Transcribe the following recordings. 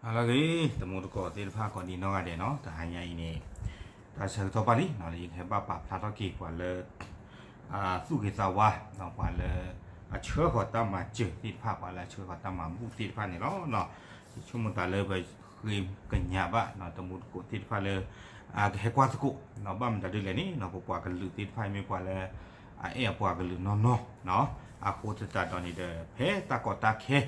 အလီၤဂ့ၤ တံၤသကိးသ့ၣ်တဖၣ် ကိးဒံနီၢ်ဂၤဒဲးနီၤ, တဟါညါအံၤန့ၣ် တၢ်ဆၢကတီၢ်ဘၣ်လံနီၤ လၢယကဟဲဘၣ်ပာ်ဖျါထီၣ်က့ၤပှၤလၢ အသူၣ်ဂ့ၤသးဝါနီၤ, ပှၤလၢအဆှၢဃီၤတၢ်မၤစၢၤသ့ၣ်တဖၣ်, ပှၤလၢအဆှၢဃီၤတၢ်မၤဘူၣ်သ့ၣ်တဖၣ်န့ၣ်လီၤ. ယဆိကမိၣ်သးလၢပဃ့ကညးဘၣ်နီၤ တံၤသကိးသ့ၣ်တဖၣ်လၢ ကဟဲကွၢ်သကိး, ဘၣ်မတၤဒ်လဲၣ်န့ၣ်နီၤ ပပှၤကလုာ်သ့ၣ်တဖၣ်မ့ၢ်ပှၤလၢ အအဲၣ်အပှၤကလုာ်နီၢ်နီၢ်နီၤ, အဃိသတးဒီးန့ၣ်ဒီး ဖဲတၢ်ကီတၢ်ခဲ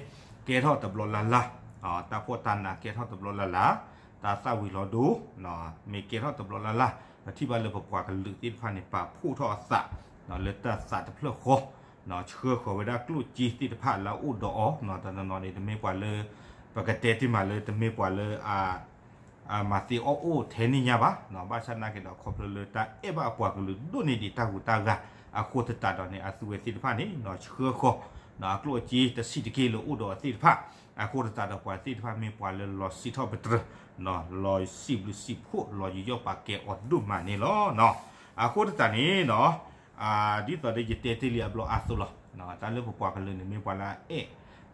ကဲထီၣ်တဘျီလၢ်လၢ်, တၢ်ဖှီၣ်တၢ်နးကဲထီၣ်တဘျီလၢ်လၢ်, တၢ်သၣ်ဝံၤလီၤဒိ မ့ၢ်ကဲထီၣ်တဘျီလၢ်လၢ်, ပထံၣ်ဘၣ်လၢပပှၤကလုာ်သ့ၣ်တဖၣ်န့ၣ် ပာ်ဖှိၣ်ထီၣ်အသး လၢတၢ်သးတဖျၢၣ်ဃီ ဆှၢဃီၤဝဲဒၣ်ကျိၣ်စ့သ့ၣ်တဖၣ်လၢအအိၣ်ဒီးအီၤနီၤ, တနီၤနီၤန့ၣ် တမ့ၢ်ပှၤလၢ ပကတဲတ့ၢ်မးလၢတမ့ၢ်ပှၤလၢ မၤသ့အီၣ်အိၣ်ထဲန့ၣ်ညါဘၣ်, ဘၣ်ဆၣ်သနာ်က့ဒီးခီဖျိလၢတၢ်အဲၣ်ဘၣ်အပှၤကလုာ်ဒိၣ်န့ၢ်ဒံးတၢ်ဟူးတၢ်ဂဲၤ, အဃိသတးဒီးန့ၣ် အသုဝဲသ့ၣ်တဖၣ်န့ၣ် ဆှၢဃီၤ အကျိၣ်အစ့တဆံးတက့ၢ်လၢအိၣ်ဒီးအသ့ၣ်တဖၣ်, အဃိသတးဒီးပှၤသ့ၣ်တဖၣ်မ့ၢ်ပှၤလၢလီၤစံးထီၣ်ပတြၢၤ, လီၤစံးဘျုးစံးဖှိၣ် လီၤယူးယီၣ်ပာ်ကဲအီၤဒိၣ်မးန့ၣ်လီၤ. အဃိသတးန့ၣ် ဒ်သိးဒီးယတဲတ့ၢ်လံအဘျီအါသိးလီၤ, တၢ်လၢပပှၤကလုာ်န့ၣ်မ့ၢ်ပှၤလၢအအဲၣ်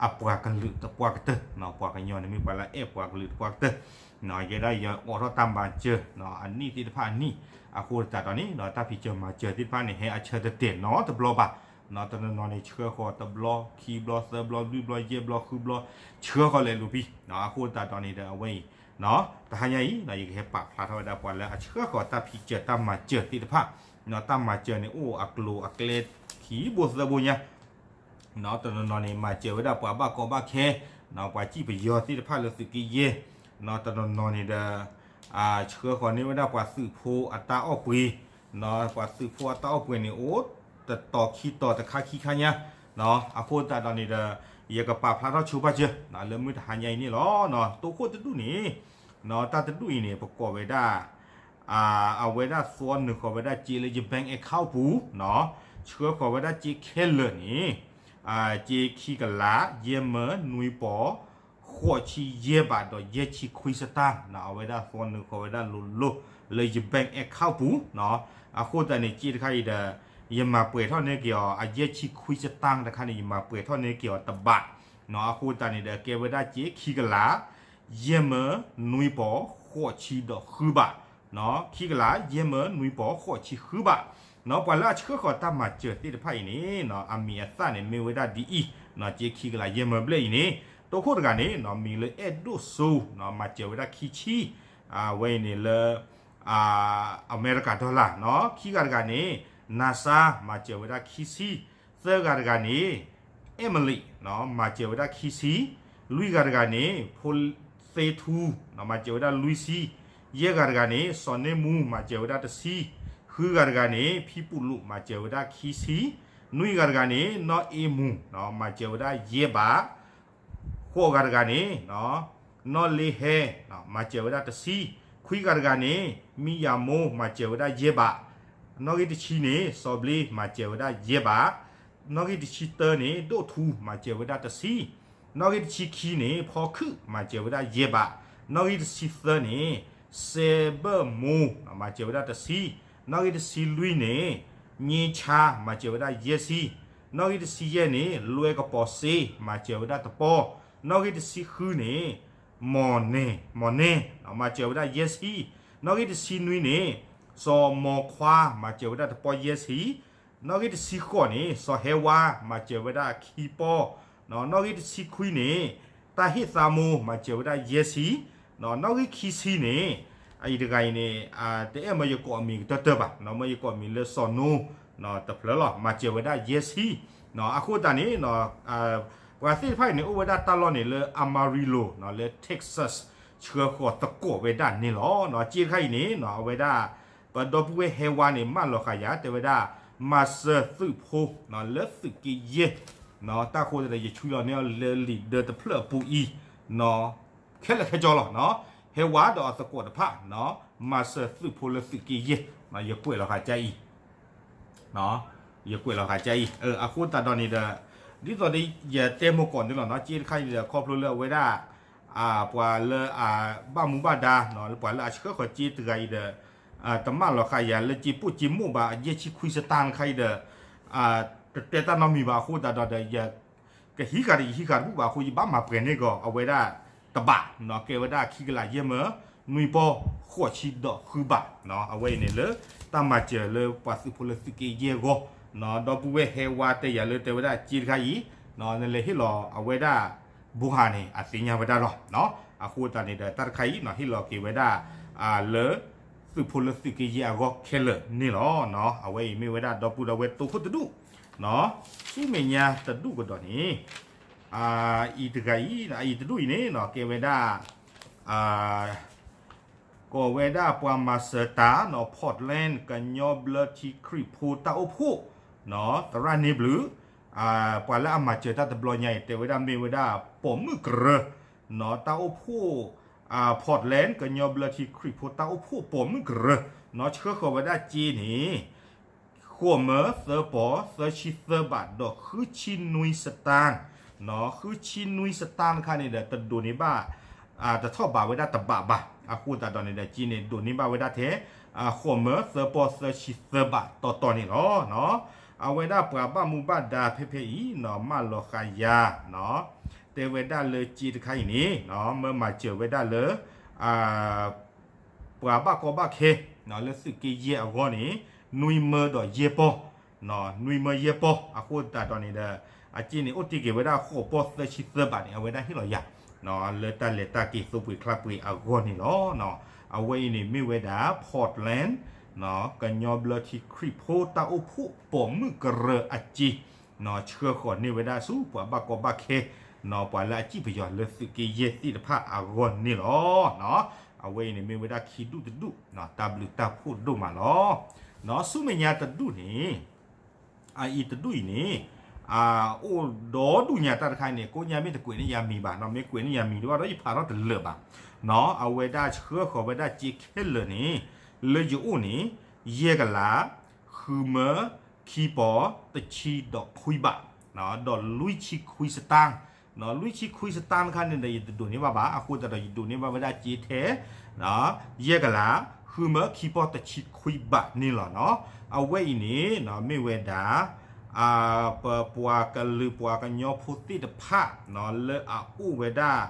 အပှၤကလုာ်တပှၢ်ကတၢၢ်, ပှၤကညီန့ၣ်မ့ၢ်ပှၤလၢအအဲၣ်ပှၤကလုာ်တပှၢ်ကတၢၢ်, ယဲဒၣ်ယအိးထီၣ်တၢ်မၤစၢၤ အနံၣ်သ့ၣ်တဖၣ်အနံၣ်, အဃိသတးဒီးန့ၣ် တၢ်ဖံးစၢၤမၤစၢၤသ့ၣ်တဖၣ်န့ၣ် ဟဲအဆၢတတဲာ်နီတဘျီဘၣ်, တနီၤနီၤန့ၣ် ဆှၢဃီၤတဘျီ ခံဘျီ သၢဘျီ လွံၢ်ဘျီ ယဲၢ်ဘျီ ဃုဘျီ ဆှၢဃီၤလဲၤလိာ်ပံၤ, အဃိသတးဒီးန့ၣ်ဒီးအဝဲအံၤ တဟါညါအံၤ ယကဟဲပာ်ဖျါထီၣ်ဝဲဒၣ်ပှၤလၢအဆှၢဃီၤတၢ်ဖံးစၢၤတၢ်မၤစၢၤသ့ၣ်တဖၣ်, တၢ်မၤစၢၤန့ၣ်အိၣ်အကျိၤအကျဲခံဘိသၢဘိညါ, တနီၤနီၤန့ၣ် မၤစၢၤဝဲဒၣ်ပှၤဘၣ်ကီဘၣ်ခဲ, ပှၤစံၣ်ပယီၤသ့ၣ်တဖၣ်လၢသုးက့ယဲၢ်, တနီၤနီၤန့ၣ်ဒီး ဆှၢဃီၤန့ၢ်ဝဲဒၣ်ပှၤသုးဖိအတၢ်အီၣ်ပှ့ၤ, ပှၤသုးဖိအတၢ်အီၣ်ပှ့ၤန့ၣ်အိၣ် တတီၤခံတီၤတခါခံခါညါ, အဃိသတးဒီးန့ၣ်ဒီး ယကပာ်ဖျါထီၣ်ဆိပာ်စၢၤ လၢမုၢ်တဟါညါအံၤန့ၣ်လီၤ. တိခိၣ်တဒူၣ်န့ၣ် တၢ်တဒူၣ်အံၤန့ၣ် ပကိးဝဲဒၣ် အဝဲဒၣ်သွီနုာ်ဃီၤဝဲဒၣ်စ့လၢယ bank account ပူၤ, ဆှၢဃီၤဝဲဒၣ်စ့ခဲလၢာ်န့ၣ် စ့ခံကလး ယဲၢ်မၢနွံပီၤ ဃိးဆံယဲၢ်ဘးဒီးယဲၢ်ဆံခွံစတၢၢ်, အဝဲဒၣ်သွီနုာ်ဃီၤဝဲဒၣ်လိၤလိၤ လၢယ bank account ပူၤ, အဃိသတးန့ၣ် စ့တခါအံၤဒီး ယမၤပှဲၤထီၣ်န့ၢ်က့ၤအီၤ အယဲၢ်ဆံခွံစတၢၢ်တခါန့ၣ် ယမၤပှဲၤထီၣ်န့ၢ်က့ၤအီၤတဘး, အဃိသတးန့ၣ်ဒီး ကဲဝဲဒၣ်စ့ခံကလး ယဲၢ်မၢနွံပီၤ ဃိးဆံဒီးဃုဘး, ခံကလး ယဲၢ်မၢနွံပီၤ ဃိးဆံဃုဘး, ပှၤလၢအဆှၢဃီၤတၢ်မၤစၢၤသ့ၣ်တဖၣ်အံၤန့ၣ် အမံၤအသၣ်န့ၣ်မ့ၢ်ဝဲဒၣ်ဒ်အံၤ, စ့ခံကလး ယဲၢ်မၢဘျဲၣ်အံၤန့ၣ် တိခိၣ်တဂၤန့ၣ် မံၤလၢအဲၣ်ဒိၣ်စိ မၤစၢၤဝဲဒၣ်ခံဆံ, အဝဲအံၤန့ၣ်လၢ အမဲရကၤ dollar, ခံဂၤတဂၤန့ၣ် နၤစါ မၤစၢၤဝဲဒၣ်ခံဆံ, သၢဂၤတဂၤန့ၣ် အဲမလံး မၤစၢၤဝဲဒၣ်ခံဆံ, လွံၢ်ဂၤတဂၤန့ၣ် ဖိသ့ထူ မၤစၢၤဝဲဒၣ်လွံၢ်ဆံ, ယဲၢ်ဂၤတဂၤန့ၣ် စီၤန့ၢ်မူ မၤစၢၤဝဲဒၣ်တဆံ, ဃုဂၤတဂၤန့ၣ် ဖံပူၤလူး မၤစၢၤဝဲဒၣ်ခံဆံ, နွံဂၤတဂၤန့ၣ် နီၢ်အ့မူ မၤစၢၤဝဲဒၣ်ယဲၢ်ဘး, ဃိးဂၤတဂၤန့ၣ် နီၢ်လ့ဟဲ မၤစၢၤဝဲဒၣ်တဆံ, ခွံဂၤတဂၤန့ၣ် မံယၤမိ မၤစၢၤဝဲဒၣ်ယဲၢ်ဘး, နီၣ်ဂံၢ်တဆံန့ၣ် စီၤဘျ့ မၤစၢၤဝဲဒၣ်ယဲၢ်ဘး, နီၣ်ဂံၢ်တဆံတၢန့ၣ် ဒိၣ်ထူ မၤစၢၤဝဲဒၣ်တဆံ, နီၣ်ဂံၢ်တဆံခံန့ၣ် ဖီခုၣ် မၤစၢၤဝဲဒၣ်ယဲၢ်ဘး, နီၣ်ဂံၢ်တဆံသၢန့ၣ် စဲဘၢၣ်မိ မၤစၢၤဝဲဒၣ်တဆံ, နီၣ်ဂံၢ်တဆံလွံၢ်န့ၣ် ည့ဆါ မၤစၢၤဝဲဒၣ်ယဲၢ်ဆံ, နီၣ်ဂံၢ်တဆံယဲၢ်န့ၣ် လွဲကပီၤစ့ မၤစၢၤဝဲဒၣ်တပီၢ်, နီၣ်ဂံၢ်တဆံဃုန့ၣ် မီၢ်နဲၣ် မီၢ်နဲၣ် မၤစၢၤဝဲဒၣ်ယဲၢ်ဆံ, နီၣ်ဂံၢ်တဆံနွံန့ၣ် စီၤမီၤခွါ မၤစၢၤဝဲဒၣ်တပီၢ်ယဲၢ်ဆံ, နီၣ်ဂံၢ်တဆံဃိးန့ၣ် စီၤဟဲဝါ မၤစၢၤဝဲဒၣ်ခံပီၢ်, နီၣ်ဂံၢ်တဆံခွံန့ၣ် တၢ်ဟ့ၣ်သးမိ မၤစၢၤဝဲဒၣ်ယဲၢ်ဆံ, နီၣ်ဂံၢ်ခံဆံန့ၣ် အအံၤတဂၤအံၤန့ၣ် တအဲၣ်မၢယကိးအမံၤကတၢၢ်တၢၢ်ဘၣ်, မၢယကိးအမံၤလၢစီၤနိ တဖျၢၣ်လီၤ မၤစၢၤဝဲဒၣ်ယဲၢ်ဆံ, အဃိသတးန့ၣ် ပှၤသ့ၣ်တဖၣ်အံၤန့ၣ် အိၣ်ဝဲဒၣ်တၢ်လီၢ်န့ၣ်လၢ Amarillo လၢ Texas ဆှၢဃီၤသကိးဝဲဒၣ်န့ၣ်လီၤ. စ့တခါအံၤန့ၣ် အဝဲဒၣ် ပဒီပုၢ်ဝဲၢ်ဟဲဝါန့ၣ် မၢလီၤဃာ်ယၤ တဲဝဲဒၣ် မၤစၢၤသုးဖိ လၢသုးက့ယဲၢ်, တၢ်ဃိသတးဒီး ယဆွံလီၤန့ၢ်အီၤလၢလံာ်ဒၢတဖျၢၣ်အပူၤအံၤ ခဲလၢာ်ခဲဆ့လီၤ. ဟဲဝါဒီးအသကိးတဖၣ် မၤစၢၤသုးဖိလၢသုးက့ယဲၢ်, ယကွဲးလီၤဃာ်ကအံၤ ယကွဲးလီၤဃာ်ကအံၤ, အဃိသတးဒီးန့ၣ်ဒီး ဒ်သိးဒီးယတဲမိၢ်ကီၢ်န့ၣ်လီၤ, စ့တခါအံၤဒီး ခီဖျိလၢအဝဲဒၣ် ပှၤလၢအဘၣ်မူဘၣ်ဒါ ပှၤလၢအဆှၢဃီၤစ့တဂၤအံၤဒီး တမၢလီၤဃာ်ယၤလၢစ့ပိၣ်စ့မိၣ်ဘၣ် အယဲၢ်ဆံခွံစတၢၢ်တခါအံၤဒီး တတဲတၢ်နီတမံၤဘၣ်အဃိသတးဒီးဒီး ယကဟံးဃာ်ဒီးယဟံးဃာ်တဘူၣ်ဘၣ်အဃိ ယဘၣ်မၤပှဲၤန့ၢ်ကီး အဝဲဒၣ် တဘးနီၤ ကဲဝဲဒၣ်ခံကလးယဲၢ်မၢနွံပီၢ်ဃိးဆံဒီးဃုဘးနီၤ အဝဲအံၤန့ၣ်လၢ တၢ်မၤစၢၤလၢပှၤသုးဖိလၢသုးက့ယဲၢ်အဂီၢ်နီၤ ဒီပုၢ်ဝဲၢ်ဟဲဝါတဲယၤလၢတဲဝဲဒၣ်စ့တခါအံၤနီၤ နလဲၤဟ့ၣ်လီၤအဝဲဒၣ် ဘိဟါန့ၣ် အသ့ၣ်ညါဝဲဒၣ်လီၤနီၤ အဃိသတးန့ၣ်ဒီးတၢ်တခါအံၤနီၤ ဟ့ၣ်လီၤက့ၤဝဲဒၣ် လၢ သုးဖိလၢသုးက့ယဲၢ်အဂီၢ်ခဲလၢာ်န့ၣ်လီၤနီၤ အဝဲအံၤမ့ၢ်ဝဲဒၣ်ဒီပုၢ်ဒီဝဲၢ်တိခိၣ်တဒူၣ်နီၤ ဆူမဲာ်ညါတဒူၣ်ကဒီးန့ၣ် အံၤတဂၤအံၤ အံၤတဒူၣ်အံၤန့ၣ်နီၤ ကဲဝဲဒၣ် ကိးဝဲဒၣ်ပှၤမၤစၢၤတၢ်နီၤ Portland ကညီဘျၢထံခရံာ်ဖိတၢ်အိၣ်ဖှိၣ်နီၤ သရၣ်န့ၢ်ဘျုး ပှၤလၢအမၤစၢၤတၢ်တဘျီညါအံၤ တဲဝဲဒၣ်မ့ၢ်ဝဲဒၣ်ပိာ်မုၣ်ကရၢနီၤ တၢ်အိၣ်ဖှိၣ် Portland ကညီဘျၢထံခရံာ်ဖိတၢ်အိၣ်ဖှိၣ်ပိာ်မုၣ်ကရၢနီၤ ဆှၢဃီၤဝဲဒၣ်စ့န့ၣ် ဃိးမၢသၢပီၢ်သၢဆံသၢဘးဒီးဃုဆံနွံစတၢၣ်နီၤ ဃုဆံနွံစတၢၣ်တခါန့ၣ်ဒီး တဒိးန့ၢ်ဘၣ် တထီၣ်ဘးဝဲဒၣ်တဘးဘၣ် အဃိသတးဒီးန့ၣ်ဒီး စ့န့ၣ်ဒိးန့ၢ်ဘၣ်ဝဲဒၣ်ထဲ ဃိးမၢသၢပီၢ်သၢဆံသၢဘးတီတီန့ၣ်လီၤ. အဝဲဒၣ်ပှၤဘၣ်မူဘၣ်ဒါဖဲဖဲအံၤနီၤ မၢလီၤဃာ်ယၤနီၤ တဲဝဲဒၣ်လၢစ့တခါအံၤန့ၣ် မၢမၤစၢၤဝဲဒၣ်လၢ ပှၤဘၣ်ကီဘၣ်ခဲ လၢသုးက့ယဲၢ်အဂီၢ်န့ၣ် နွံမၢဒီးယဲၢ်ပီၢ် နွံမၢယဲၢ်ပီၢ် အဃိသတးဒီးန့ၣ်ဒီး အစ့န့ၣ်အိၣ်တ့ၢ်က့ၤဝဲဒၣ်ဃိးပီၢ်သၢဆံသၢဘးန့ၣ် အဝဲဒၣ်ဟ့ၣ်လီၤယၤ လၢတၢ်လဲၤတၢ်က့ၤသိပှ့ၤချါပှ့ၤအဂီၢ်န့ၣ်လီၤ. အဝဲအံၤန့ၣ်မ့ၢ်ဝဲဒၣ် Portland ကညီဘျၢထံခရံာ်ဖိတၢ်အိၣ်ဖှိၣ်ပိာ်မုၣ်ကရၢအစ့ ဆှၢဃီၤန့ၢ်ဝဲဒၣ်ဆူပှၤဘၣ်ကီဘၣ်ခဲ ပှၤလၢအစံၣ်ပယီၤလၢသုးက့ယဲၢ်သ့ၣ်တဖၣ်အဂီၢ်န့ၣ်လီၤ. အဝဲအံၤန့ၣ်မ့ၢ်ဝဲဒၣ်ခံဒူၣ်တဒူၣ် တၢ်ဘျုးတၢ်ဖှိၣ်ဒိၣ်မးလီၤ. ဆူမဲာ်ညါတဒူၣ်န့ၣ် အအံၤတဒူၣ်အံၤန့ၣ် အိၣ်ဒီဒူၣ်ညါတၢ်တခါအံၤန့ၣ် ကိးညါမ့ၢ်တကွဲးန့ၢ်ယၤမံၤဘၣ်နီၤ မ့ၢ်ကွဲးန့ၢ်ယၤမံၤဒီး ယဖးထီၣ်တလၢာ်ဘၣ်နီၤ အဝဲဒၣ်ဆှၢဃီၤဝဲဒၣ်စ့ခဲလၢာ်န့ၣ် လၢယအိၣ်န့ၣ် ယဲၢ်ကလး ဃုမၢ ခံပီၢ် တဆံဒီးခွံဘး ဒီးလွံၢ်ဆံခွံစတၢၣ် လွံၢ်ဆံခွံစတၢၣ်တခါန့ၣ်ဒီး ယတဒိးန့ၢ်ဘၣ်ဘၣ် အဃိသတးဒီးယဒိးန့ၢ်ဘၣ်ဝဲဒၣ်စ့ထဲ ယဲၢ်ကလး ဃုမၢ ခံပီၢ် တဆံခွံဘးန့ၣ်လီၤနီၤ အဝဲအံၤန့ၣ် မ့ၢ်ဝဲဒၣ် ပပှၤကလုာ်ပှၤကညီဖိသ့ၣ်တဖၣ် လၢအအိၣ်ဝဲဒၣ်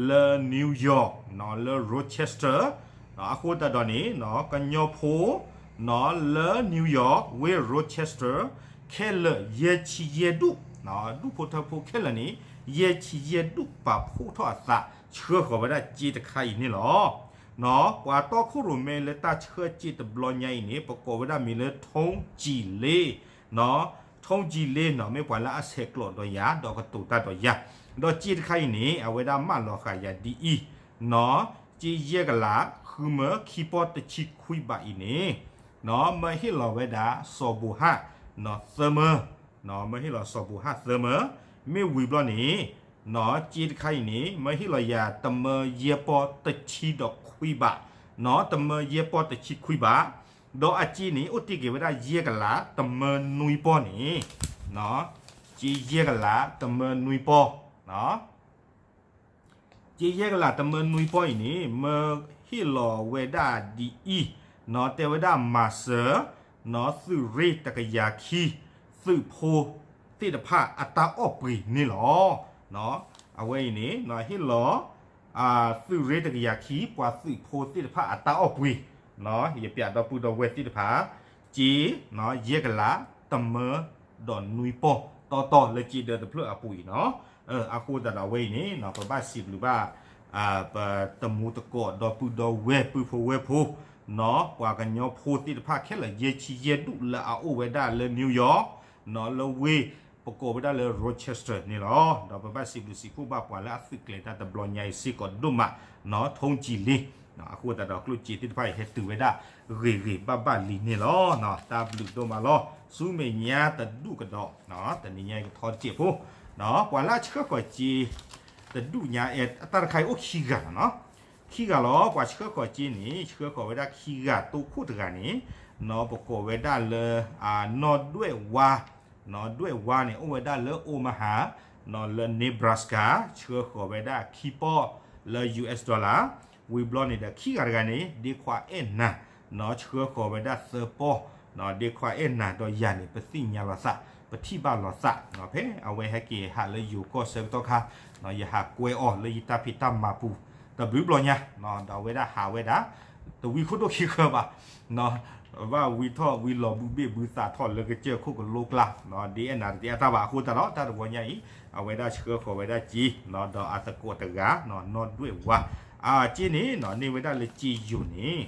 လၢ New York လၢ Rochester အဃိသတးဒီးန့ၣ် ကညီဖိ လၢ New York ဝ့ၢ် Rochester ခဲလၢာ် ယဲၢ်ဆံယဲၢ်ဒူၣ် ဒူၣ်ဖိထၢဖိခဲလၢာ်န့ၣ် ယဲၢ်ဆံယဲၢ်ဒူၣ်ပာ်ဖှိၣ်ထီၣ်အသး ဆှၢဃီၤဝဲဒၣ်စ့တခါအံၤန့ၣ်လီၤ. ပှၤတီခိၣ်ရိၣ်မဲလၢတၢ်ဆှၢစ့တဘျီညါအံၤန့ၣ် ပကိးဝဲဒၣ်မံၤလၢ ထိၣ်ကၠံၤလ့ ထိၣ်ကၠံၤလ့နီၤ မ့ၢ်ပှၤလၢအဆဲးကျိးဒီးယၤ ဒီးကတိၤတၢ်ဒီးယၤ ဒီးစ့တခါအံၤန့ၣ် အဝဲဒၣ်မၢလီၤဃာ်ယၤဒ်အံၤနီၤ စ့ယဲၢ်ကလး ဃုမၢ ခံပီၢ် တဆံခွံဘးအံၤန့ၣ် မၢဟ့ၣ်လီၤဝဲဒၣ် စီၤဘိးဟၣ် သၢမၢ မၢဟ့ၣ်လီၤစီၤဘိးဟၣ်သၢမၢ မ့ၢ်ဝံၤဘျီန့ၣ် စ့တခါအံၤန့ၣ် မၢဟ့ၣ်လီၤယၤ တမၢယဲၢ်ပီၢ် တဆံဒီးခွံဘး တမၢယဲၢ်ပီၢ်တဆံခွံဘး ဒီးအစ့န့ၣ် အိၣ်တ့ၢ်က့ၤဝဲဒၣ်ယဲၢ်ကလး တမၢနွံပီၢ်န့ၣ် စ့ယဲၢ်ကလး တမၢနွံပီၢ် စ့ယဲၢ်ကလး တမၢနွံပီၢ်အံၤန့ၣ် မၢဟ့ၣ်လီၤဝဲဒၣ်ဒ်အံၤ နီၤ တဲဝဲဒၣ်မၤစၢၤ နီၤ သုးရ့ၣ်တကယၤခံ သုးဖိသ့ၣ်တဖၣ်အတၢ်အီၣ်ပှ့ၤန့ၣ်လီၤ. အဝဲအံၤန့ၣ် ဟ့ၣ်လီၤ သုးရ့ၣ်တကယၤခံ ပှၤသုးဖိသ့ၣ်တဖၣ်အတၢ်အီၣ်ပှ့ၤ ယပျးဒီပုၢ်ဒီဝဲၢ်သ့ၣ်တဖၣ် စ့ ယဲၢ်ကလး တမၢဒီးနွံပီၢ် တီတီလၢစ့ဒၢတဖျၢၣ်အပူၤအံၤနီၤ. အဃိသတးဒီးအဝဲအံၤန့ၣ် ပဘၣ်စံးဘျုးဘၣ် ပတမူတကိးဒီပုၢ်ဒီဝဲၢ်ပုၢ်ဖိဝဲၢ်ဖိ နီၤ ပှၤကညီဖိသ့ၣ်တဖၣ်ခဲလၢာ် ယဲၢ်ဆံယဲၢ်ဒူၣ်လၢအအိၣ်ဝဲဒၣ်လၢ New York နီၤ လၢဝ့ၢ် ပကိးဝဲဒၣ်လၢ Rochester န့ၣ်လီၤ. ဒီးပဘၣ်စံးဘျုးစံးဖှိၣ်ဘၣ်ပှၤလၢအသုးကျဲၤတၢ်တဘျီညါအံၤစ့ၢ်ကီးဒိၣ်မး နီၤ ထိၣ်ကၠံၤလ့ အဃိသတးဒီးကျိၣ်စ့သ့ၣ်တဖၣ်အံၤ ဟဲတုၤဝဲဒၣ်ဂ့ၤဂ့ၤဘၣ်ဘၣ်လံန့ၣ်လီၤ. တၢ်ဘျုးဒိၣ်မးလီၤ. ဆူမဲာ်ညါတဒူၣ်ကဒီး တနံၤညါအံၤကထီတစဲးဖိ ပှၤလၢအဆှၢဃီၤစ့ တဒူၣ်ညါ တၢ်တခါအံၤအိၣ်ခံဂၤလီၤနီၤ. ခံဂၤလီၤ ပှၤဆှၢဃီၤစ့န့ၣ် ဆှၢဃီၤဝဲဒၣ်ခံဂၤ တိခိၣ်တဂၤန့ၣ် နီၤ ပကိးဝဲဒၣ်လၢ နီၢ်ဒွဲၣ်ဝါ နီၢ်ဒွဲၣ်ဝါန့ၣ် အိၣ်ဝဲဒၣ်လၢ Omaha နီၤ လၢ Nebraska ဆှၢဃီၤဝဲဒၣ်ခံပီၢ်လၢ ယူၢ်အ့း dollar ဝံၤဘျီန့ၣ်ဒီးခံဂၤတဂၤန့ၣ် ဒ့ခွါအဲၣ်နၤ နီၤ ဆှၢဃီၤဝဲဒၣ်သၢပီၢ် နီၤ ဒ့ခွါအဲၣ်နၤဒီးယၤန့ၣ် ပသ့ၣ်ညါလီၤသး ပထံၣ်ဘၣ်လီၤသး ဖဲအဝဲဟဲက့ၤဟးလၢယိၤကီၢ်ဆၢကတီၢ်ခါ ယဟးကွဲအီၤလၢယတၢ်ဖံးတၢ်မၤပူၤ တဘျုးဘျီညါ ဒီးအဝဲဒၣ်ဟးဝဲဒၣ် တဝံခိၣ်ဒိၣ်ခံဃၢဘၣ် ဘၣ်ဝံထီၣ်ဝံလီၤဘုဘ့ၣ်ဘုသးထီၣ်လၢကစၢၢ်ခိၣ်ကလိကျါ ဒ်အဲၣ်နၤတတဲအတၢ်ဘၣ်အဃိသတးဒီး တၢ်တဝီညါအံၤ အဝဲဒၣ်ဆှၢဃီၤဝဲဒၣ်စ့ ဒီးအသကိးတဂၤ နီၢ်ဒွဲၣ်ဝါ အစ့န့ၣ် န့ၢ်ဝဲဒၣ်လၢစ့ယိၤန့ၣ်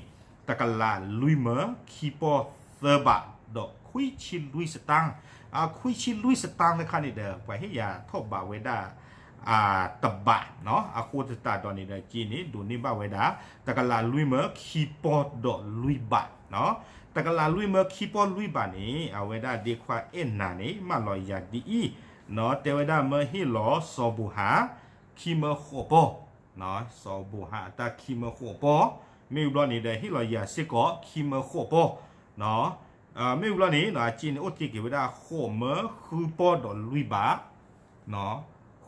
တကလးလွံၢ်မၢခံပီၢ်သၢဘး ဒီးခွံဆံလွံၢ်စတၢၣ် အခွံဆံလွံၢ်စတၣ်တခါန့ၣ်ဒီး ပှၤဟ့ၣ်ယၤထီၣ်ဘးဝဲဒၣ် တဘး အဃိသတးဒီးန့ၣ်ဒီး စ့န့ၣ် ဒိးန့ၢ်ဘၣ်ဝဲဒၣ် တကလးလွံၢ်မၢခံပီၢ်ဒီးလွံၢ်ဘး တကလးလွံၢ်မၢခံပီၢ်လွံၢ်ဘးန့ၣ် အဝဲဒၣ်ဒ့ခွါအဲၣ်နၤန့ၣ် မၢလီၤယၤဒ်အံၤ နီၢ်တဲဝဲဒၣ်မၢဟ့ၣ်လီၤစီၤဘိၤဟၣ် ခံမၢဃိးပီၢ် စီၤဘိၤဟၣ်အတၢ်ခံမၢဃိးပီၢ် မ့ၢ်ဝံၤဘျီန့ၣ်ဒီး ဟ့ၣ်လီၤယၤစ့ၢ်ကီး ခံမၢဃိးပီၢ် မ့ၢ်ဝံၤဘျီန့ၣ် အစ့န့ၣ် အိၣ်တ့ၢ်က့ၤဝဲဒၣ် ဃိးမၢဃုပီၢ်ဒီးလွံၢ်ဘး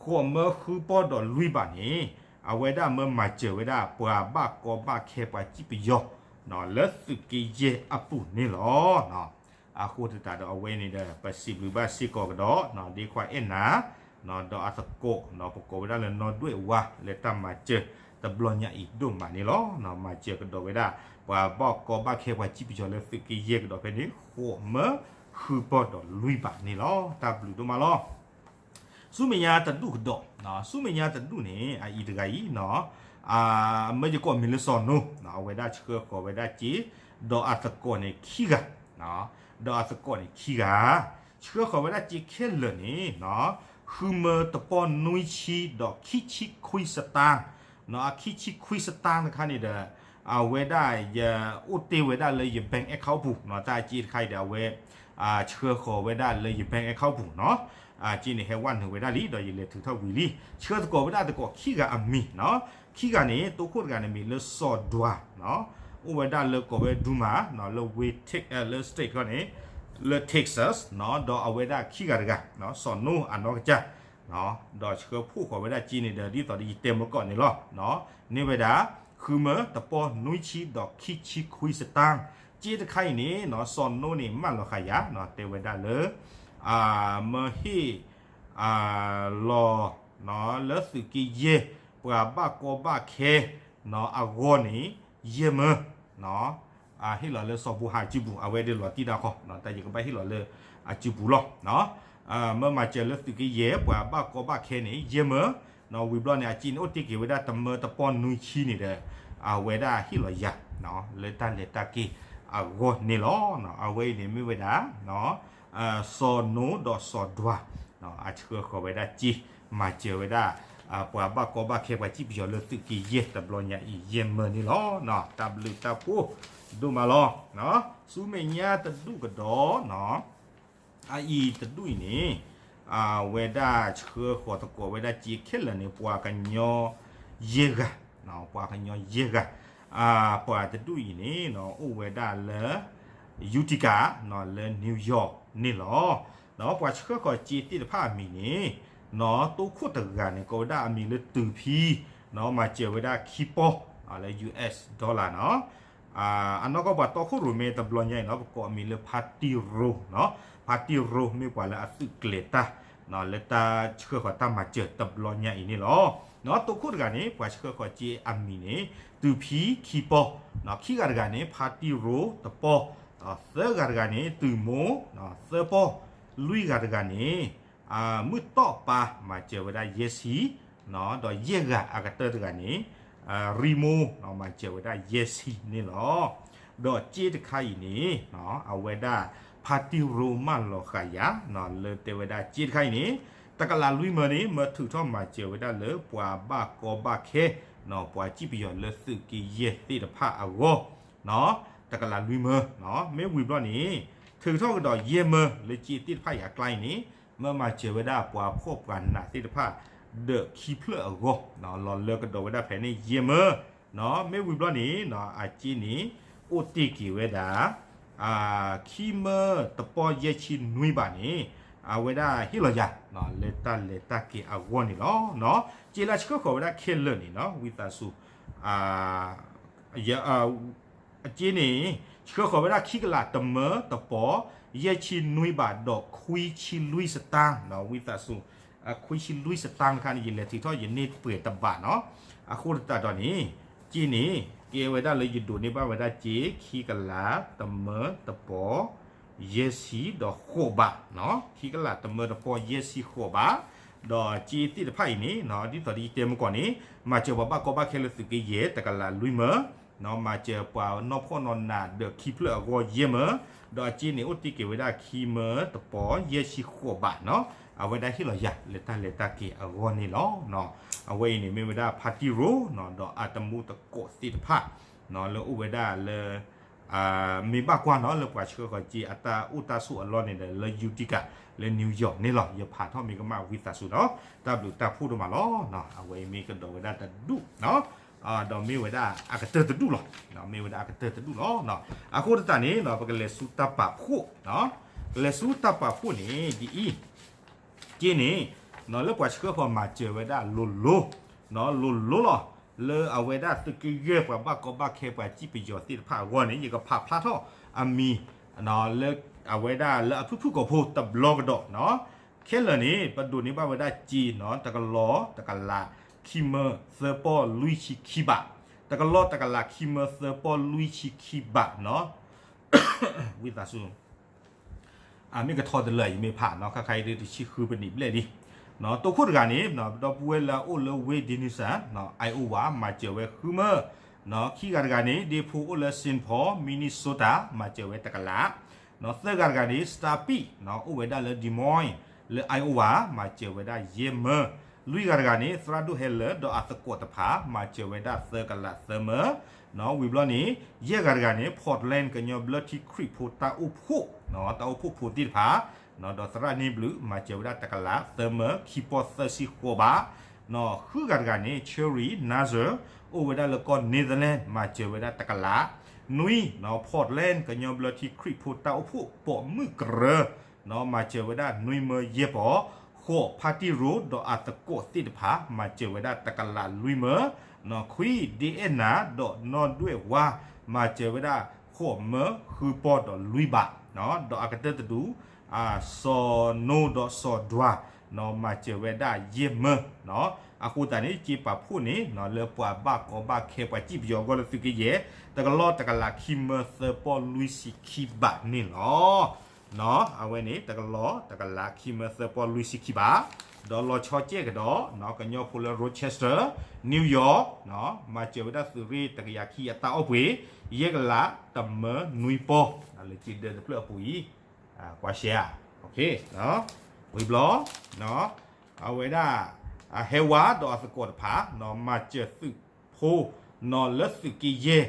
ဃိးမၢဃုပီၢ်ဒီးလွံၢ်ဘးန့ၣ် အဝဲဒၣ်မၢမၤစၢၤဝဲဒၣ် ပှၤဘၣ်ကီဘၣ်ခဲပှၤစံၣ်ပယီၤ လၢသုးက့ယဲၢ်အပူၤန့ၣ်လီၤ. အဃိသတးဒီးအဝဲန့ၣ်ဒီး ပစံးဘျုးဘၣ်စ့ၢ်ကီးကဒီး ဒ့ခွါအဲၣ်နၤ ဒီးအသကိး ပကိးဝဲဒၣ်လၢနီၢ်ဒွဲၣ်ဝါ လၢတၢ်မၤစၢၤတဘျီညါအံၤဒိၣ်မးန့ၣ်လီၤ. မၤစၢၤကဒီးဝဲဒၣ် ပှၤဘၣ်ကီဘၣ်ခဲပှၤစံၣ်ပယီၤလၢသုးက့ယဲၢ်ကဒီးဖဲန့ၣ် ဃိးမၢဃုပီၢ်ဒီးလွံၢ်ဘးန့ၣ်လီၤ. တၢ်ဘျုးဒိၣ်မးလီၤ. ဆူမဲာ်ညါတဒူၣ်ကဒီး, ဆူမဲာ်ညါတဒူၣ်န့ၣ် အအံၤတဂၤအံၤ မၢယကိးအမံၤလၢစီၤနိ, အဝဲဒၣ်ဆှၢဃီၤဝဲဒၣ်စ့ ဒီးအသကိးန့ၣ်ခံဂၤ, ဒီးအသကိးန့ၣ်ခံဂၤ ဆှၢဃီၤဝဲဒၣ်စ့ခဲလၢာ်န့ၣ် ဃုမၢတပီၢ်နွံဆံဒီးခံဆံခွံစတၣ်, အခံဆံခွံစတၣ်တခါန့ၣ်ဒီး အဝဲဒၣ်ယအိၣ်တ့ၢ်ဝဲဒၣ်လၢယ bank account ပူၤ, တၢ်စ့တခါအံၤဒီး အဝဲ ဆှၢဃီၤဝဲဒၣ်လၢယ bank account ပူၤနီၤ, အစ့န့ၣ် ဟဲဝဲနုာ်ဝဲဒၣ်လံ ဒီးယလဲၤထုးထီၣ်ဝံၤလံ, ဆှၢသကိးဝဲဒၣ်သကိးခံဂၤအမံၤနီၤ, ခံဂၤန့ၣ် တိခိၣ်တဂၤန့ၣ်မံၤလၢစီၤဒွၤ, အိၣ်ဝဲဒၣ်လၢကိးဝဲဒူမး လၢ ဝ့ လၢ state ခီန့ၣ် လၢ Texas ဒီးအဝဲဒၣ်ခံဂၤတဂၤ စီၤနိအနီၢ်ကစၢ် ဒီးဆှၢဖှိၣ်ဃီၤဝဲဒၣ်စ့န့ၣ်ဒီး ဒ်သိးဒီးယတဲမုၢ်ကီၢ်န့ၣ်လီၤ, န့ၢ်ဝဲဒၣ် ဃုမၢတပီၢ်နွံဆံဒီးခံဆံခွံစတၣ်, စ့တခါအံၤန့ၣ် စီၤနိန့ၣ် မၢလီၤဃာ်ယၤ တဲဝဲဒၣ်လၢ မၢဟ့ၣ် လီၤ လၢသုးက့ယဲၢ် ပှၤဘၣ်ကီဘၣ်ခဲ အဂီၢ်န့ၣ် ယဲၢ်မၢ ဟ့ၣ်လီၤလၢစီၤဘိဟၣ်အစုပူၤ, အဝဲဒၣ်လီၤတံၢ်တၢ်ခီ တၢ်ယကဘၣ်ဟ့ၣ်လီၤလၢအစုပူၤလီၤ. မၢမၤစၢၤလၢသုးက့ယဲၢ် ပှၤဘၣ်ကီဘၣ်ခဲန့ၣ် ယဲၢ်မၢ, ဝံၤဘျီန့ၣ် အစ့န့ၣ် အိၣ်တ့ၢ်က့ၤဝဲဒၣ်တမၢတပီၢ်နွံဆံန့ၣ်ဒီး အဝဲဒၣ်ဟ့ၣ်လီၤယၤ လၢတၢ်လဲၤတၢ်က့ၤအဂီၢ်န့ၣ်လီၤ. အဝဲအံၤန့ၣ်မ့ၢ်ဝဲဒၣ် စီၤနိဒီးစီၤဒွၤ အဆှၢဃီၤဝဲဒၣ်စ့ မၤစၢၤဝဲဒၣ် ပှၤဘၣ်ကီဘၣ်ခဲပှၤစံၣ်ပယီၤလၢသုးက့ယဲၢ်တဘျီညါအံၤ ယဲၢ်မၢန့ၣ်လီၤ. တၢ်ဘျုးတၢ်ဖှိၣ်ဒိၣ်မးလီၤ. ဆူမဲာ်ညါတဒူၣ်ကဒီး အအံၤတဒူၣ်အံၤန့ၣ် အဝဲဒၣ်ဆှၢဃီၤသကိးဝဲဒၣ်စ့ခဲလၢာ်န့ၣ် ပှၤကညီယဲၢ်ဂၤ, ပှၤကညီယဲၢ်ဂၤ, ပှၤတဒူၣ်အံၤန့ၣ် အိၣ်ဝဲဒၣ်လၢ Utica လၢ New York န့ၣ်လီၤ. ပှၤဆှၢဃီၤစ့သ့ၣ်တဖၣ်အမံၤန့ၣ် တိခိၣ်တဂၤန့ၣ် ကိးဝဲဒၣ်အမံၤလၢတုၤဖံ မၤစၢၤဝဲဒၣ်ခံပီၢ် လၢ US dollar နီၤ အနီၢ်ကီၢ်ပှၤတီခိၣ်ရိၣ်မဲတဘျီညါအံၤနီၤ ပကိးအမံၤလၢ ဖါတံၢ်ရိနီၤ, ဖါတံၢ်ရိမ့ၢ်ပှၤလၢအသုးကျဲၤတၢ် လၢတၢ်ဆှၢဃီၤတၢ်မၤစၢၤတဘျီညါအံၤန့ၣ်လီၤ. တိခိၣ်တဂၤန့ၣ် ပှၤဆှၢဃီၤစ့အမံၤန့ၣ် တုၤဖံခံပီၢ်, ခံဂၤတဂၤန့ၣ် ဖါတံၢ်ရိတပီၢ်, သၢဂၤတဂၤန့ၣ် တုၤမိၢ် သၢပီၢ်, လွံၢ်ဂၤတဂၤန့ၣ် မုၢ်တီၢ်ပၢ် မၤစၢၤဝဲဒၣ်ယဲၢ်ဆံ, ဒီးယဲၢ်ဂၤအကတၢၢ်တဂၤန့ၣ် ရံမိၢ် မၤစၢၤဝဲဒၣ်ယဲၢ်ဆံန့ၣ်လီၤ. ဒီးစ့တခါအံၤန့ၣ် အဝဲဒၣ်ဖါတံၢ်ရိမၢလီၤဃာ်ယၤ လၢတဲဝဲဒၣ်စ့တခါအံၤန့ၣ် တကလးလွံၢ်မၢန့ၣ် မၢထုးထီၣ်မၤစၢၤဝဲဒၣ်လၢပှၤဘၣ်ကီဘၣ်ခဲ ပှၤစံၣ်ပယီၤလၢသုးက့ယဲၢ်သ့ၣ်တဖၣ်အဂီၢ် တကလးလွံၢ်မၢ, မ့ၢ်ဝံၤဘျီန့ၣ် ထုးထီၣ်ကဒီးယဲၢ်မၢလၢစ့သ့ၣ်တဖၣ်အံၤအကျါအံၤန့ၣ် မၢမၤစၢၤဝဲဒၣ်ပှၤဖှီၣ်ပှၤနးသ့ၣ်တဖၣ် ဒီးခံဖျၢၣ်အဂီၢ် လီၤလၢကဒီးဝဲဒၣ်ဖဲန့ၣ်ယဲၢ်မၢ, မ့ၢ်ဝံၤဘျီန့ၣ် အစ့န့ၣ် အိၣ်တ့ၢ်က့ၤဝဲဒၣ် ခံမၢတပီၢ်ယဲၢ်ဆံနွံဘးန့ၣ် အဝဲဒၣ်ဟ့ၣ်လီၤယၤ လၢတၢ်လဲၤတၢ်က့ၤအဂီၢ်န့ၣ်လီၤ. စ့လၢဆှၢဃီၤဝဲဒၣ်ခဲလၢာ်န့ၣ်နီၤ ဝံသးစူၤ အစ့န့ၣ် ဆှၢဃီၤဝဲဒၣ်ခံကလးတမၢတပီၢ် ယဲၢ်ဆံနွံဘးဒီးခွံဆံလွံၢ်စတၢၣ်နီၤ ဝံသးစူၤ, ခွံဆံလွံၢ်စတၣ်တခါန့ၣ် ယလဲၤထုးထီၣ်ယန့ၢ်ပှဲၤတဘးနီၤ. အဃိသတးဒီးန့ၣ် က့န့ၣ် ကဲဝဲဒၣ်လၢယဒိးန့ၢ်ဘၣ်ဝဲဒၣ်က့ ခံကလးတမၢတပီၤ ယဲၢ်ဆံဒီးဃိးဘးနီၤ, ခံကလးတမၢတပီၤယဲၢ်ဆံဃိးဘး, ဒီးက့သ့ၣ်တဖၣ်အံၤန့ၣ် ဒ်သိးဒီးယတဲမုၢ်ကီၢ်န့ၣ် မၤစၢၤပှၤဘၣ်ကီဘၣ်ခဲလၢသုးက့ယဲၢ် တကလးလွံၢ်မၢ မၤစၢၤပှၤနီၢ်ဖှီၣ်နီၢ်နးဒီးခံဖျၢၣ်အဂီၢ်ယဲၢ်မၢ, ဒီးအက့န့ၣ် အိၣ်တ့ၢ်က့ၤဝဲဒၣ်ခံမၢတပီၤယဲၢ်ဆံဃိးဘးနီၤ, အဝဲဒၣ်ဟ့ၣ်လီၤယၤလၢတၢ်လဲၤတၢ်က့ၤအဂီၢ်န့ၣ်လီၤ. အဝဲအံၤန့ၣ်မ့ၢ်ဝဲဒၣ် party roll နီၤ ဒီးအတမူတကိးသ့ၣ်တဖၣ်နီၤ လၢအိၣ်ဝဲဒၣ်လၢ မ့ၢ်ဘၣ်ကွၢ်နီၤ လၢပှၤဆှၢဃီၤက့အတၢ်အိၣ်တၢ်ဆိးအလီၢ်န့ၣ်ဒီး လၢ Utica လၢ New York န့ၣ်လီၤ. ယဖးထီၣ်မ့ၢ်ကမၣ်ဝံသးစူၤနီၤ, တၢ်ဘျုးတၢ်ဖှိၣ်ဒိၣ်မးလီၤ. အဝဲအံၤမ့ၢ်ကဒီးဝဲဒၣ်တဒူၣ်နီၤ, ဒီးမ့ၢ်ဝဲဒၣ်အကတၢၢ်တဒူၣ်လီၤ. မ့ၢ်ဝဲဒၣ်အကတၢၢ်တဒူၣ်လီၤ. အဃိသတးန့ၣ် ပကလဲၤဆူတၢ်ပာ်ဖှိၣ်, ကလဲၤဆူတၢ်ပာ်ဖှိၣ်န့ၣ် ဒ်အံၤ က့န့ၣ် လၢပှၤဆှၢဃီၤမၤစၢၤဝဲဒၣ်လိၤလိၤ, လိၤလိၤလီၤ. လၢအဝဲဒၣ်သုးက့ယဲၢ်ပှၤဘၣ်ကီဘၣ်ခဲပှၤစံၣ်ပယီၤသ့ၣ်တဖၣ်အဂီၢ်န့ၣ် ယကဖးဖျါထီၣ်အမံၤ လၢအဝဲဒၣ်လၢအဖုၣ်ဖုၣ်ကိာ်ဖိတဘျီကဒီးနီၤ. ခဲလၢာ်န့ၣ် ပဒိးန့ၢ်ဘၣ်ဝဲဒၣ်က့နီၤ တကလီတကလး ခံမၢသၢပီၢ်လွံၢ်ဆံခံဘး, တကလီတကလးခံမၢသၢပီၢ်လွံၢ်ဆံခံဘးနီၤ ဝံသးစူၤ မ့ၢ်ကထီတလၢာ်အံၤမ့ၢ်ဖးနီၤ ခါခါအံၤဒ်တဆံဃုပနံၣ်ဘျဲၣ်လံ. တိခိၣ်တဂၤန့ၣ် ဒီပုၢ်ဝဲၢ်လၢအအိၣ်လၢ Wayne Dennison Iowa မၤစၢၤဝဲဃုမၢ, ခံဂၤတဂၤန့ၣ် ဒ့ဖိအိၣ်လၢ Saint Paul Minnesota မၤစၢၤဝဲတကလး, သၢဂၤတဂၤန့ၣ် Star Peak အိၣ်ဝဲဒၣ်လၢ Des Moines လၢ Iowa မၤစၢၤဝဲဒၣ်ယဲၢ်မၢ, လွံၢ်ဂၤတဂၤန့ၣ် သရၣ်ဒိၣ်ဟဲလၢာ်ဒီးအသကိးတဖၣ် မၤစၢၤဝဲဒၣ်သၢကလးသၢမၢ ဝံၤဘျီန့ၣ် ယဲၢ်ဂၤတဂၤန့ၣ် Portland ကညီဘျၢထံခရံာ်ဖိတၢ်အိၣ်ဖှိၣ်, တၢ်အိၣ်ဖှိၣ်ဖိသ့ၣ်တဖၣ် ဒီးသရၣ်န့ၢ်ဘျုး မၤစၢၤဝဲဒၣ်တကလးသၢမၢ ခံပီၢ်သၢဆံဃိးဘး, ဃုဂၤတဂၤန့ၣ် Cherry Nazar အိၣ်ဝဲဒၣ်လၢကီၢ် Netherlands မၤစၢၤဝဲဒၣ်တကလး, နွံ Portland ကညီဘျၢထံခရံာ်ဖိတၢ်အိၣ်ဖှိၣ်ပိာ်မုၣ်ကရၢ မၤစၢၤဝဲဒၣ်နွံမၢယဲၢ်ပီၢ်, ဃိး Party Road ဒီးအသကိးသ့ၣ်တဖၣ် မၤစၢၤဝဲဒၣ်တကလးလွံၢ်မၢ, ခွံ ဒ့အဲၣ်နၤ ဒီးနီၢ်ဒွဲၣ်ဝါ မၤစၢၤဝဲဒၣ်ဃိးမၢဃုပီၢ်ဒီးလွံၢ်ဘး, ဒီးအကတၢၢ်တဒူၣ် စီၤနိဒီးစီၤဒွၤ မၤစၢၤဝဲဒၣ်ယဲၢ်မၢ, အဃိသတးန့ၣ် က့ပာ်ဖှိၣ်န့ၣ် လၢပှၤဘၣ်ကီဘၣ်ခဲပှၤစံၣ်ပယီၤအဂီၢ်လၢသုးက့ယဲၢ် တကလီတကလးခံမၢသၢပီၢ်လွံၢ်ဆံခံဘးန့ၣ်လီၤ. အဝဲန့ၣ် တကလီတကလးခံမၢသၢပီၢ်လွံၢ်ဆံခံဘး, ဒီးလီၤဆီကဲးကဒီး ကညီဖိလၢ Rochester, New York မၤစၢၤဝဲဒၣ်သုးရ့ၣ်တကယၤခံအတၢ်အီၣ်ပှ့ၤ ယဲၢ်ကလးတမၢနွံပီၢ်, လၢက့ဒၢတဖျၢၣ်အပူၤအံၤ, ကွၢ်ရှဲဧါ, ဝံၤဘျီ အဝဲဒၣ် ဟဲဝါဒီးအသကိးတဖၣ် မၤစၢၤသုးဖိလၢသုးက့ယဲၢ်,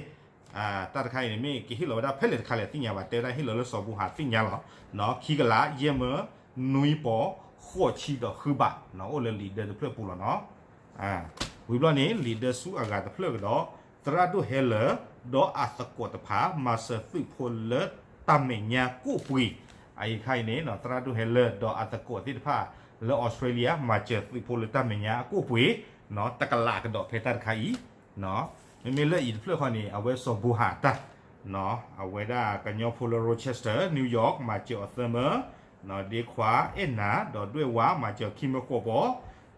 တၢ်တခါအံၤန့ၣ်မ့ၢ်ကဟ့ၣ်လီၤဝဲဒၣ်ဖဲလဲၣ်တခါလဲၣ်သ့ၣ်ညါဘၣ် တဲဝဲဒၣ်ဟ့ၣ်လီၤလၢစီၤဘူဟၣ်သ့ၣ်ညါလီၤ, ခံကလးယဲၢ်မၢနွံပီၢ်ဃိးဆံဒီးဃုဘး, အိၣ်လၢလံာ်ဒၢတဖျၢၣ်ပူၤလီၤနီၤ. ဝံၤဘျီန့ၣ် လံာ်ဒၢဆူအဂၤတဖျၢၣ်ကဒီး သရၣ်ဒိၣ်ဟဲလၢာ် ဒီးအသကိးတဖၣ် မၤစၢၤသုးဖိလၢတၢ်မဲာ်ညါကိးပှ့ၤ, အအံၤတခါအံၤန့ၣ် သရၣ်ဒိၣ်ဟဲလၢာ် ဒီးအသကိးသ့ၣ်တဖၣ် လၢအီစထြ့လယါ မၤစၢၤသုးဖိလၢတၢ်မဲာ်ညါအကိးပှ့ၤ တကလးကဒီးဖဲတၢ်တခါအံၤ, မ့မ့ၢ်လၢအံၤတဖျၢၣ်ဃီန့ၣ် အဝဲစီၤဘူဟၣ်အတၢ် အဝဲဒၣ်ကညီဖိလၢ Rochester, New York မၤစၢၤအီၤသၢမၢ, ဒ့ခွါအဲၣ်နၤ ဒီးဒွဲၣ်ဝါ မၤစၢၤခံမၢဃိးပီၢ်,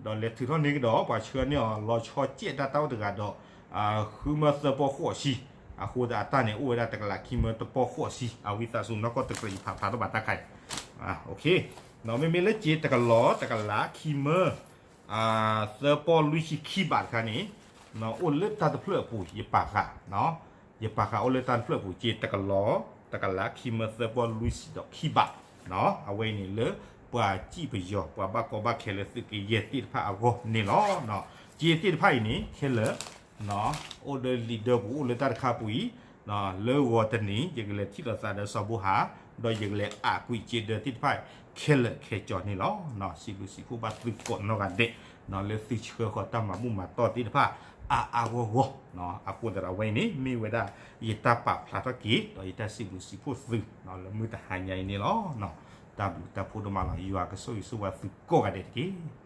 ဒီးလဲၤထုးထီၣ်န့ၢ်ကဒီး ပှၤဆှၢန့ၢ်အီၤလီၤဆီကဲးတၢ်တၢ်အိၣ်တဂၤဒီး ဃုမၢသၢပီၢ်ဃိးဆံ, အဃိသတးအတၢ်န့ၣ် အိၣ်ဝဲဒၣ်တကလးခံမၢတပီၢ်ဃိးဆံ, အဝံသးစူၤနီၢ်ကီၢ်တကြၢးယဖးဖျါထီၣ်ဘၣ်တၢ်ခါအံၤ, မ့မ့ၢ်လၢက့တကလီတကလးခံမၢ သၢပီၢ်လွံၢ်ဆံခံဘးတခါန့ၣ် အိၣ်လၢတၢ်တဖျၢၣ်အပူၤ ယပာ်ဃာ်, ယပာ်ဃာ်အိၣ်လၢတၢ်တဖျၢၣ်အပူၤ က့တကလီတကလးခံမၢသၢပီၢ်လွံၢ်ဆံဒီးခံဘး, အဝဲအံၤန့ၣ်လၢ ပှၤစံၣ်ပယီၤပှၤဘၣ်ကီဘၣ်ခဲလၢသုးက့ယဲၢ်သ့ၣ်တဖၣ်အဂီၢ်န့ၣ်လီၤ. က့သ့ၣ်တဖၣ်အံၤန့ၣ် ခဲလၢာ် အိၣ်လၢလံာ်ဒၢပူၤ အိၣ်လၢတၢ်တခါပူၤအံၤ, လၢဂီၤတနံၤ ယကလဲၤထံၣ်လိာ်သးဒီးစီၤဘူဟၣ်, ဒီးယကလဲၤအးကွံာ်က့ဒၢသ့ၣ်တဖၣ် ခဲလၢာ်ခဲကၠီၤန့ၣ်လီၤ. စံးဘျုးစံးဖှိၣ်ဘၣ်သုကိးနီၢ်ဂၤဒဲး လၢသုဆှၢဃီၤတၢ်မၤဘူၣ်မၤတီၢ်သ့ၣ်တဖၣ် အါအါဂီၢ်ဂီၢ်, အဃိသတးဒီးအဝဲအံၤန့ၣ် မ့ၢ်ဝဲဒၣ်ယတၢ်ပာ်ဖျါထီၣ်က့ၤ ဒီးယတၢ်စံးဘျုးစံးဖှိၣ်သု လၢမုၢ်တဟါညါအံၤန့ၣ်လီၤ. တၢ်ဘျုးတၢ်ဖှိၣ်ဒိၣ်မးလီၤ. ယွၤကဆိၣ်ဂ့ၤဆိၣ်ဝါသုကိးဂၤဒဲးတက့ၢ်.